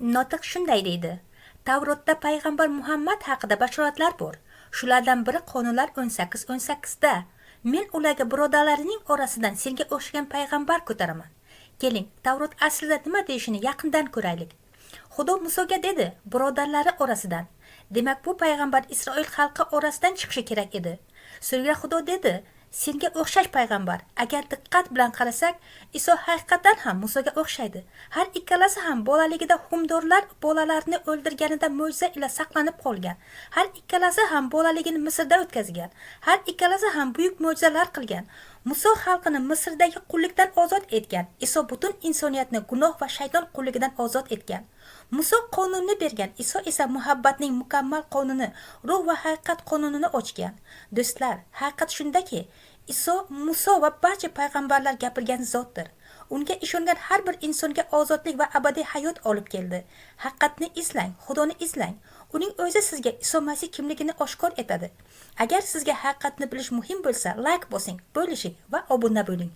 Notiq shunday deydi: Tavrotda payg'ambar Muhammad haqida bashoratlar bor. Shulardan biri Qonunlar 18:18 da: Men ularga birodarlarining orasidan senga o'xshagan payg'ambar ko'taraman. Keling, Tavrot aslida nima deyishini yaqindan ko'raylik. Xudo Musoga dedi, birodarlari orasidan. Demak, bu payg'ambar Isroil xalqi orasidan chiqishi kerak edi. So'ngra Xudo dedi, senga o'xshash payg'ambar. Agar diqqat bilan qarasak, Iso haqiqatan ham Musoga o'xshaydi. Har ikkalasi ham bolaligida hukmdorlar bolalarni o'ldirganida mo'jiza ila saqlanib qolgan. Har ikkalasi ham bolaligini Misrda o'tkazgan. Har ikkalasi ham buyuk mo'jizalar qilgan. Muso xalqini Misrdagi qullikdan ozod etgan. Iso butun insoniyatni gunoh va shayton qulligidan ozod etgan. Muso qonunni bergan, Iso esa muhabbatning mukammal qonuni, ruh va haqiqat qonunini ochgan. Do'stlar, haqiqat shundaki, Iso Muso va barcha payg'ambarlar gapirgan zotdir. Unga ishongan har bir insonga ozodlik va abadiy hayot olib keldi. Haqiqatni izlang, Xudoni izlang. Uning o'zi sizga Iso Masih kimligini oshkor etadi. Agar sizga haqiqatni bilish muhim bo'lsa, like bosing, bo'lishing va obuna bo'ling.